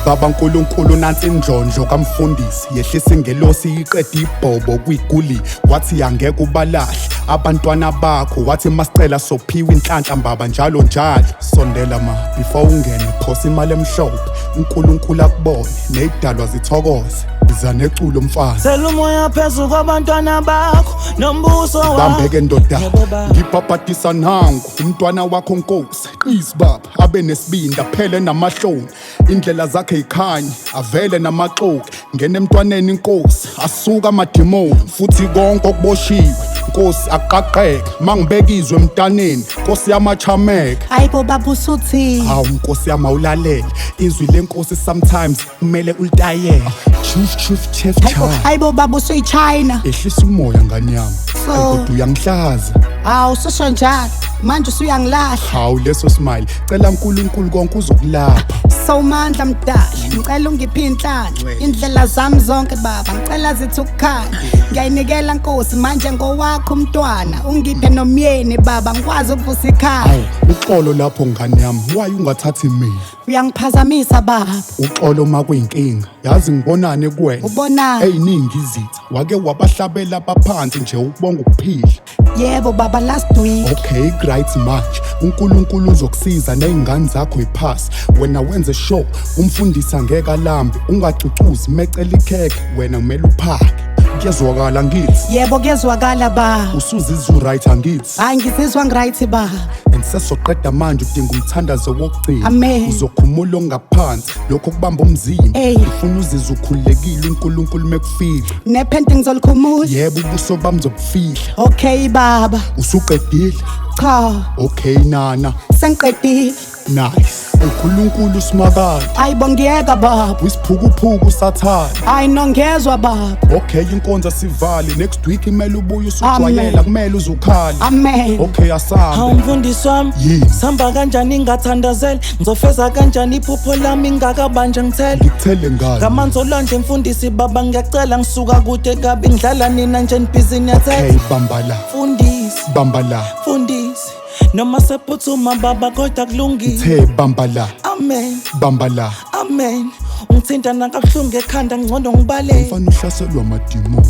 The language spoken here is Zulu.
Baba Nkulunkulu, nansi indlondlo kamfundisi, yehlisa ingelosi iqeda ibhobo kwiguli. Wathi angeke ubalahle abantwana bakho, wathi masicela sophiwa inhlanhla mbaba njalo njalo. Sondela ma, before ungene phosa imali emhlophe, uNkulunkulu akubone ney'dalwa zithokoze. Iza neculo mfana. Thela umoya phezu kwabantwana bakho nombuso wakho. Bambeke ndoda. Yebo, baba. Ngibhabhadisa nangu umntwana wakho nkosi. Please baba, abe nesibindi, aphele namahloni, indlela zakhe ikhanye, avele namaxoki. Ngena emntwaneni inkosi, asuka amadimoni futhi konke okuboshiwe nkosi aqaqeke. Mangibekizwe emntaneni nkosi yamachameke. Hayibo baba, usuthini? Hawu nkosi yami, awulalele izwi lenkosi, sometimes kumele ulitayele. Chief chief chef. Hayibo. Cha. Hayibo baba, usuyichina. Ehlisa umoya ngani yami. So- Kodwa uyangihlaza. Hawu, susho njalo manje usuyangilahla. Hawu, leso smile, cela uNkulunkulu konke uzokulapha. Sowumandla mdala, ngicela ungiphe inhlanhla, indlela zami zonke baba ngicela zithi ukukhanya. Ngiyayinikela nkosi, manje ngowakho umntwana, ungiphe nomyeni baba, ngikwazi ukuvusa ikhaya. Hawu, uxolo lapho ngani yami, why ungathathi mina? Uyangiphazamisa baba. Uxolo uma kuyinkinga, yazi ngibonane kuwena. Ubonani? Eyiningi izitha wake wabahlabela baphansi nje ukubonga ukuphila. Yebo baba, last week. Okay, great, manje uNkulunkulu uzokusiza ney'ngane zakho iphasi. Wena wenze sure umfundisi angeke alambe, ungacucuzi mecela ikhekhe, wena kumele uphake. Kuyezwakala ngithi? Yebo, kuyezwakala baba. Usuzizwa right angithi? Hayi, ngizizwa ngiright baba. And sesoqeda manje, udinga umthandazo wokugcina. Amen. Uzokhumula ongaphansi lokho kubamba umzimba. Ey. Ufuna uzizwe ukhululekile uNkulunkulu mekufica. Nephenti ngizolikhumula. Yebo, ubuso bami zobufihla. Okay baba. Usuqedile? Cha. Okay nana. Sengiqedile. Nice, uNkulunkulu usimakade. Hayibo, ngiyeka baba. Wisiphukuphuku sathane. Hayi no, ngiyezwa baba. Okay, inkonzo sivale, next week imele ubuye usujwayela. Amen. Kumele uzukhale. Amen. Okay, asambe. Hawu mfundisi wami. Yini? Sihamba kanjani ngingathandazeli? Ngizofeza kanjani iphupho lami ngingakabanje ngithele? Ngikuthele ngani? Ngamanzi olwandle mfundisi baba ngiyacela, ngisuka kude kabi, ngidlala nina nje nibhizi niyathetha. Hey, bamba la. Mfundisi. Bamba la. Mfundisi, noma sephuthuma baba kodwa kulungile. The bamba la. Amen. Bamba la. Amen. Ungithinta nakabuhlungu ekhanda, ngcono ngibaleke. Mfana uhlaselwa amadimoni.